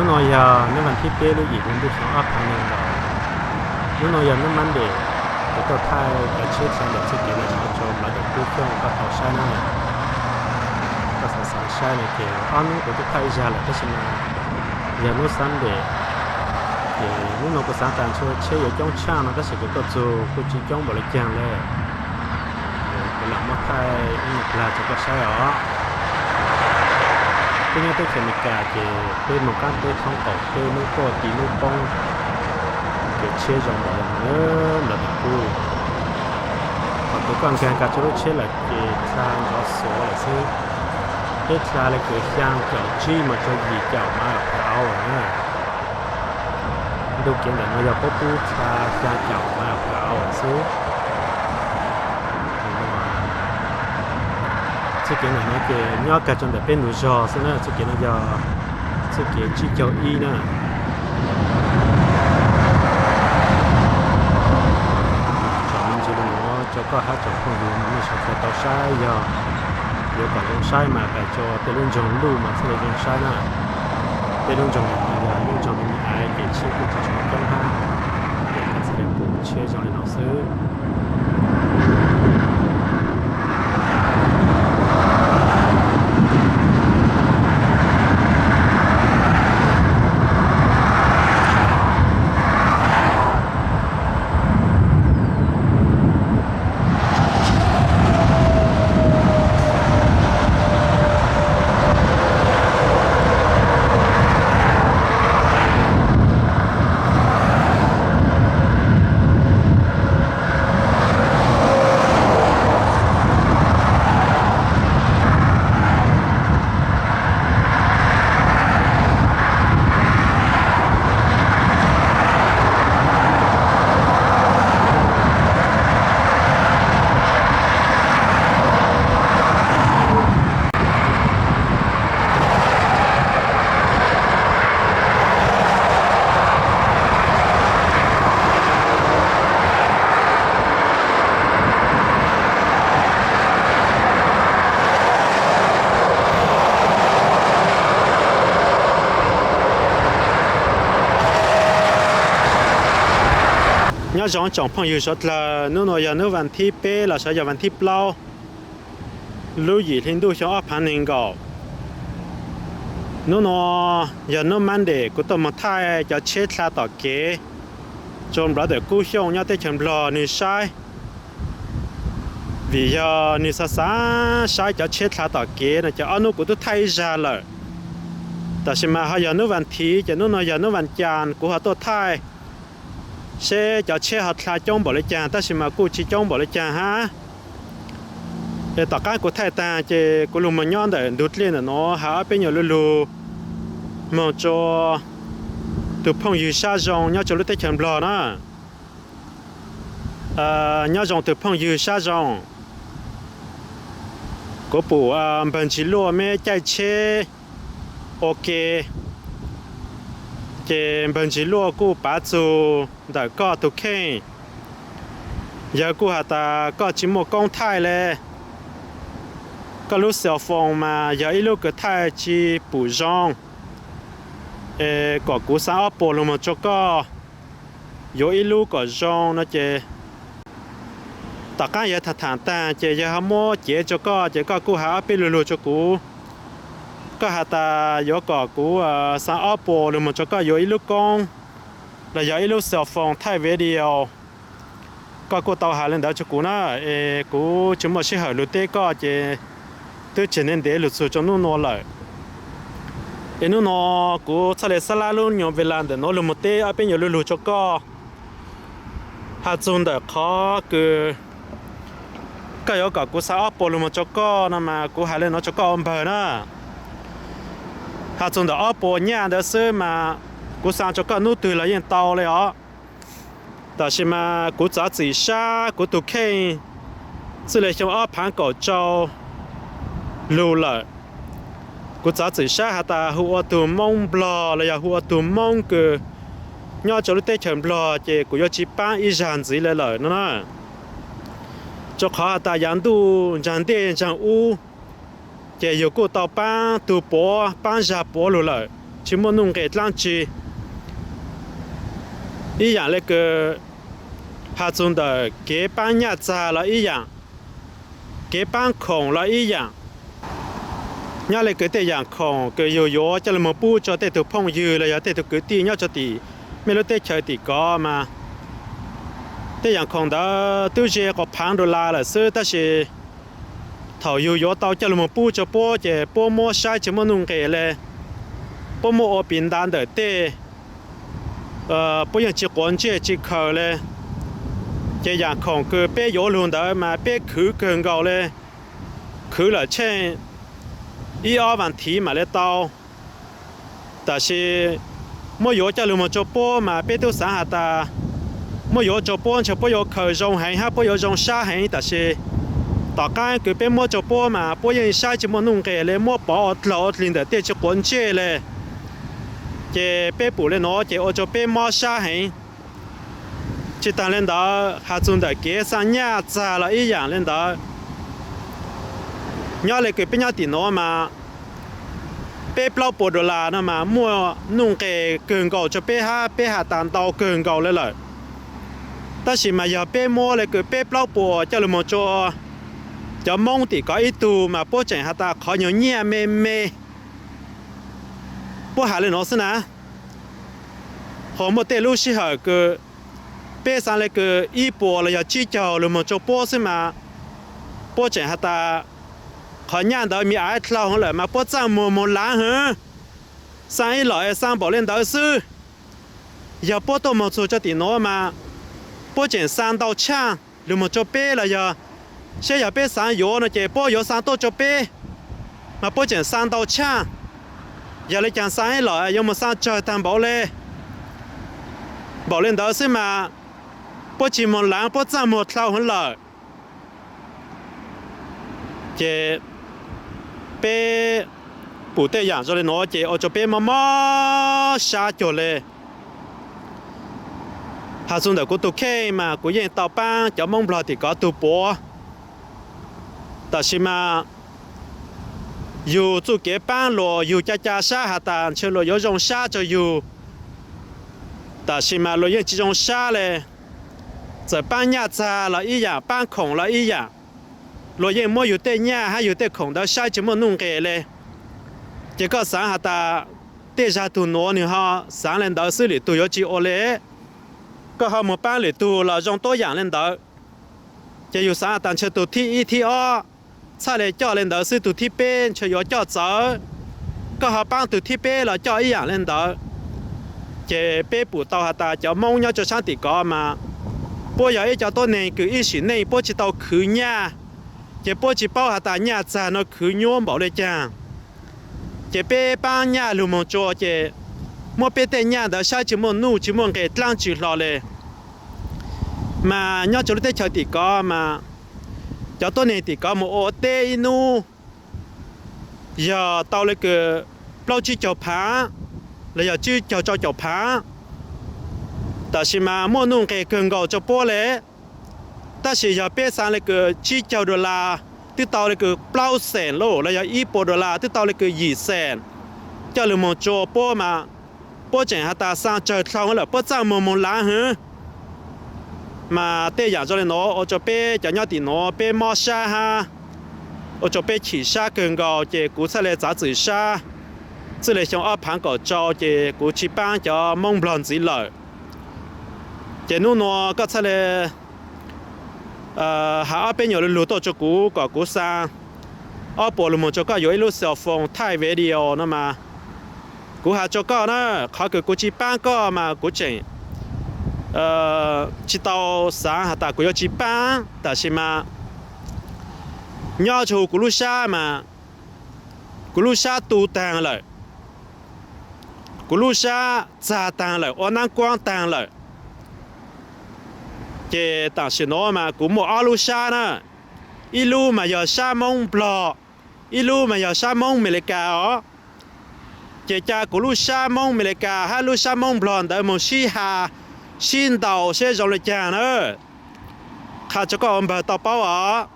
Hnub no yog hnub vas thib peb lub yim hli ntuj xyoo ob phav nees nkaum. Hnub no yog hnub Monday, kuv tuaj thaij cov tsheb tshaj ntawm txoj kev ntawm no rau Nplog Dawm Kub Xyooj koj tau saib na. Koj xav xav saib no ces ob hnub kuv twb thaij ib zag lawm tab sis mas yog hnub Sunday, ces hnub no kuv xav tas ntshe tsheb yuav coob tshaj no tab sis kuv tuaj txug kuj tsis coob npaum li cas li. Kuv lam muab thaij ib nyuag plag rau koj saib os. Peb nyob teb chaws Amelikas ces peb moog qaab teb thoob qaum teb, nub tuaj ti nub poob, ces tsheb zoo npaum li no na, Nplog Dawm Kub. Thaum twg koj nkag kag rau lub tsheb lawm ces dlha nrov xuav lawm xwb. Peb dlha le kws xyaa caum tsib mas rau yim caum mas phav au na. Ntuj kev ntawm no yog puab pub dlha xyaa caum mas phav au xwb. Txoj kev ntawm no ces nyob kag rau ntawm peb ntug zog xwb na, txoj kev no yog txoj kev tsib caug ib na. Tsom me ntsis li no rau koj hab tsoom phooj ywg mej sawv daws tau saib, yog yuav kom zoo saib mas pais rau tej lub nroog luj mas thiaj li zoo saib na. Tej lub nroog ntawm no yog lub nroog me me aiv ces tsheb kuj tsis tshua coob hab, ces koj thiaj li pum tsheb zoo li no xwb. Nyob zoo tsoom phooj ywg suav dlawg, nub nua yog nub vas thib peb los sav yog vas thib plaub, lub yim hli ntuj xyoo ob phav nees nkaum. Nub nua yog nub Monday, kuv tuaj moog thaij cov tsheb dlha tom kev rua Nplog Dawm Kub Xyooj nyob teb chaws Nplog nwg saib. Vim yog nwg xav xav saib cov tsheb dlha tom kev no ces ob nub kuv tub thaij ib zag lawm. Tab sis mas ho yog nub vas thiv ces nub nua yog nub vas cas kuv ho tuaj thaij seb cov tsheb ho dlha coob npaum li cas, tab sis mas kuj tsis coob npaum li cas hab. Es tom qaab kuv thaij taag ces kuv lug moog nyob ntawm ntug dlej ntawm nuav has ob peb nyuas lug lug moog rua tug phooj ywg sab zoo nyob rua lub teb chaws Nplog na. Nyob zoo tug phooj ywg sab zoo, kuv pum npawg Ntsis Luaj meb caij tsheb ua ke, ces npawg Ntsis Luaj kuj pav txug ntawm koj tug kheej. Yawg kuj has tas koj tsis muaj koob thaij le, koj lub cell phone mas yog ib lub kws thaij tsis pum zoo, es kom kuv xa Oppo lug moog rua koj yuav ib lub kom zoo no ces tom qaab yawg tham tham taag ces yawg ho muab cev rua koj ces koj kuj has ob peb lug lug rua kuv. Koj has tas yuav kom kuv xa Oppo lug moog rua koj yuav ib lub koob los yog ib lub cell phone thaij video. Koj kuj tau has le ntawd rua kuv na, es kuv tsis muaj sij hawm lug teb koj ces twb tseg ntev ntev lug txug rua nub nua lawm. Es nub nua kuv txhaj le xab lab lub nyuas vela ntawm nuav lug moog teb ob peb nyuas lug lug rua koj. Has txug ntawm qhov kws koj yuav kom kuv xa Oppo lug moog rua koj no mas kuv has le nuav rua koj ua npawg na. Has txug ntawm Oppo nyaj ntawd xwb mas kuv xa rua koj nub twg los yeej tau le os. Tab sis mas kuv txav txim sab kuv tug kheej txwj le xyoo ob phaav kaum rau lug lawm. Kuv txav txim sab has tas hu ua tug Moob Nplog los yog hu ua tug Moob kws nyob rua lub teb chaws Nplog ces kuv yuav tsis paab ib zag ntxiv le lawm no na. Rua qhov has tas yav ntuj ntsag ntej ntsag ub ces yug kuj tau paab tug puav paab zag puav lug lawm, tsis muaj nuj nqes dlaab tsi. Ib yaam le kws has txug ntawm kev paab nyaj txag los ib yaam, kev paab khoom los ib yaam. Nyob le kws tej yaam khoom kws yug yuav coj lug moog pub rua tej tug phooj ywg los yog tej tug kwv tij nyob rua tim mej lub teb chaws tim kov mas tej yaam khoom ntawd twb ze quas phaav dollar lawm xwb, tab sis thaum yug yuav tau coj lug moog pub rua puab ces puab muab saib tsis muaj nuj nqes le, puab muab ua piv ntav ntawm tej, puab yeej tsis quav ntsej tsis khaws le. Ces yaam khoom kws peb yuav lug ntawd mas peb khwv kawg nkaus le, khwv lawm tsheej ib ob vas thiv mam le tau. Tab sis muab yuav coj lug moog rua puab mas peb tub xaav has tas muab yuav rua puab ntshe puab yuav khaws zoo heev hab puab yuav zoo sab heev, tab sis tom qaab kws peb muab rua puab mas puab yeej saib tsis muaj nuj nqes le, muab pov ua dlaug ua dlig ntawm tej tsis quav ntsej le. Ces peb pum le nuav ces ua rua peb mob sab heev. Tsis taag le ntawd, has txug ntawm kev xaa nyaj txag los ib yaam le ntawd. Nyob le kws peb nyob tim nuav mas peb plaub puas dollar no mas muaj nuj nqes kawg nkaus rua peb hab peb has tas ntau kawg nkaus le lawm. Tab sis mas yog peb muab le kws peb plaub puas coj lug moog rua cov Moob tim kov ib tug mas puab tseem has tas qhov nyuag nyaj me me. Puab has le nuav xwb na. Ho muaj tej lub sij hawm kws peb xaa le kws ib puas los yog tsib caug lug moog rua puab xwb mas puab tseem has tas qhov nyaj ntawd me ais dlau heev lawm mas puab txaj muag moog laav heev, xaa ib lom es xaa npaum le ntawd xwb. Yog puab tuaj moog txug rua tim nuav mas puab tseem xaa ntau tshaj lug moog rua peb los yog, seb yog peb xaav yuav no ces puab yuav xaa tuaj rua peb mas puab tseem xaa ntau tshaj. Yog le caag xaa ib lom yuav moog xaa tsawg taag npaum le, npaum le ntawd xwb mas puab tsis moog laav, puab txaj muag dlau heev lawm. Ces peb pum tej yaam zoo le nuav ces ua rua peb mob mob sab cuag le. Has txug ntawm kuv tug kheej mas kuv yeej tau paab cov Moob Nplog tim kov tug puav. Tab sis mas yug txuj kev paab luas yug ca ca sab has tas ntshe luas yuav zoo sab rua yug, tab sis mas luas yeej tsis zoo sab le. Txawm paab nyaj txag los ib yaam, paab khoom los ib yaam, luas yeej muab yug tej nyaj hab yug tej khoom ntawd saib tsis muaj nuj nqes le. Ces koj xaav has tas tej zag tug nuav nwg ho xaav le ntawd xwb, lwm tug yuav tsis ua le. Koj ho moog paab lwm tug los zoo tuab yaam le ntawd. Ces yug xaav has tas ntshe tug thib ib thib ob txhaj le coj le ntawd xwb, tug thib peb ntshe yuav coj txawv. Koj ho paab tug thib peb los coj ib yaam le ntawd. Ces peb pum tau has tas cov Moob nyob rua saab tim kov mas puab yog ib co tuab neeg kws ib sim neej puab tsis tau khwv nyaj, ces puab tsis paub has tas nyaj txag no khwv nyuab npaum le caag. Ces peb paab nyaj lug moog tsua ces muab peb tej nyaj ntawd saib tsis muaj nuj tsis muaj nqes dlaab tsi hlo le. Mas nyob rua lub teb chaws tim kov mas cov tuab neeg tim kov moog ua teb ib nub yog tau le kws plaub tsib caug phaav los yog tsib caug rau caum phaav, tab sis mas muaj nuj nqes kawg nkaus rua puab le. Tab sis yog peb xaav le kws tsib caug dollar twb tau le kws plaub xees lauj, los yog ib puas dollar twb tau le kws yim xees, coj lug moog tsua puab mas puab tseem has tas xaa tsawg dlhau lawm, puab txaj muag moog laav hwv. Mas tej yaam zoo le nuav ua rua peb cov nyob tim nuav peb mob sab hab ua rua peb chim sab kawg nkaus, ces kuv txhaj le txav txim sab txwj le xyoo ob phaav kaum rau ces kuv tsis paab cov Moob Nplog ntxiv lawm. Ces nub nua koj txhaj le has ob peb nyuas lug lug tuaj rua kuv kom kuv xaa ob puas lug moog rua koj yuav ib lub cell phone thaij video no mas. Kuv has rua koj na, qhov kws kuv tsis paab koj mas kuv tseem tsis tau xaav has tas kuv yuav tsis paab, tab sis mas nyob rua huv kuv lub sab mas kuv lub sab tu taag lawm, kuv lub sab txag taag lawm, ua naab kuab taag lawm. Ces tam sim nuav mas kuv muaj ob lub sab na, ib lub mas yog sab Moob Nplog, ib lub mas yog sab Moob Amelikas os. Ces ca kuv lub sab Moob Amelikas hab lub sab Moob Nplog ntawd moog sib has sib ntaus seb zoo le caag na. Qha rua koj ua npawg tau paub os.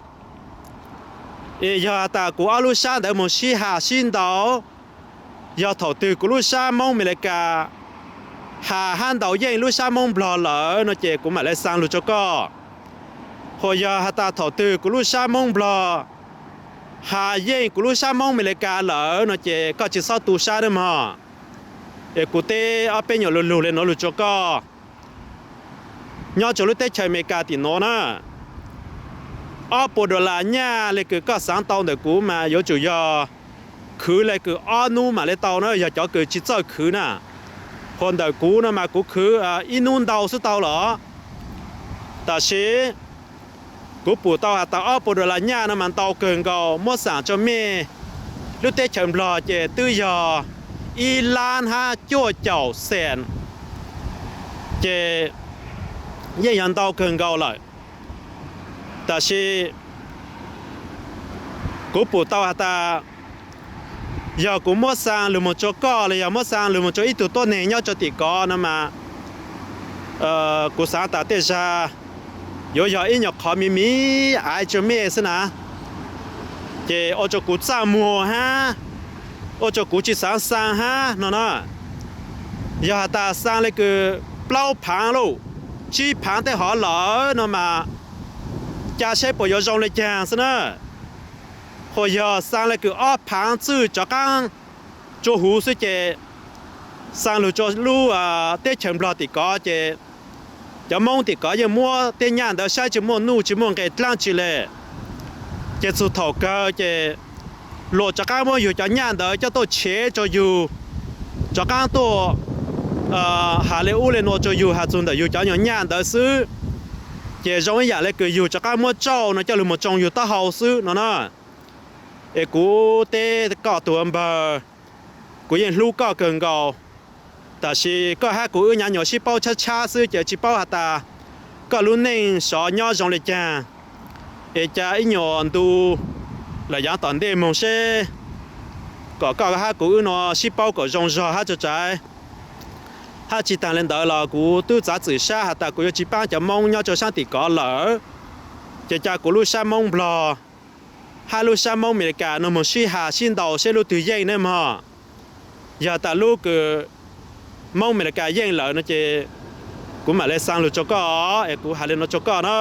Es yog has tas kuv ob lub sab ntawd moog sib has sib ntaus, Yog thaum twg kuv lub sab Hmoob Amelikas has hab ntaus yeej lub sab Hmoob Nplog lawm no ces kuv mam le xaa lug rua koj. Hos yog has tas thaum twg kuv lub sab Hmoob Nplog has yeej kuv lub sab Hmoob Amelikas lawm no ces koj tsi xob tu sab nawb mog. Es kuv teb ob peb nyuam lug lug le nuav lug rua koj. Nyob rua lub teb chaws Amelikas tim nuav na, ob puas dollar nyaj le kws koj xaav tau ntawm kuv mas yuav tsum yog khwv le kws ob nub mam le tau na, yog cov kws tsi txawj khwv na. Hos ntawm kuv no mas kuv khwv ib nub ntau xwb tau los. Tab sis kuv pum tau has tas ob puas dollar nyaj no mas ntau kawg nkaus, muab xaam rua mej lub teb chaws Nplog ces twb yog ib lab hab cuaj caum xees, ces yeej yog ntau kawg nkaus lawm. Tab sis kuv pum tau has tas yog kuv muab xaa lug moog rua koj los yog muab xaa lug moog rua ib tug tuab neeg nyob rua tim kov no mas kuv xaav tas tej zag yuav yog ib nyuag qhov miv miv aiv rua mej xwb na. Ces ua rua kuv txaj muag hab ua rua kuv tsi xaav xaa hab no na. Yog has tas xaa le kws plaub phaav lauj, tsib phaav tej hov lawm no mas ca saib puas yuav zoo le caag xwb na. Hos yog xaa le kws ob phaav txwj rov qaab rua huv xwb ces xaa lug rua lub teb chaws Nplog tim kov ces cov Moob tim kov yeej muab tej nyaj ntawd saib tsi muaj nuj tsi muaj nqe dlaab tsi le. Ces txug thaum kawg ces luas rov qaab muab yug cov nyaj ntawd coj tuaj tshev rua yug, rov qaab tuaj has le ub le nuav rua yug has txug ntawm yug cov nyuag nyaj ntawd xwb. Ces zoo ib yaam le kws yug rov qaab muab tsauj no coj lug moog tsoo yug taub hau xwb no na. Es kuv teb koj tug npawg, kuv yeej hlub koj kawg nkaus, tab sis koj hab kuv wb nyuam qhuav sib paub tshab tshab xwb ces tsi paub has tas koj lub neej sov nyob zoo le caag. Es ca ib nyuas ntu lawm yaav tom ntej moog seb kom koj hab kuv wb nuav sib paub kom zoo zog hab tso tsaiv. Hab tsi taag le ntawd los kuv twb txav txim sab has tas kuv yuav tsi paab cov Moob nyob rua saab tim kov lawm, ces ca kuv lub sab Moob Nplog hab lub sab Moob Amelikas nuav moog sib has sib ntaus seb lub twg yeej nawb mog. Yog tas lub kws Moob Amelikas yeej lawm no ces kuv mam le xaa lug rua koj, es kuv has le nuav rua koj na.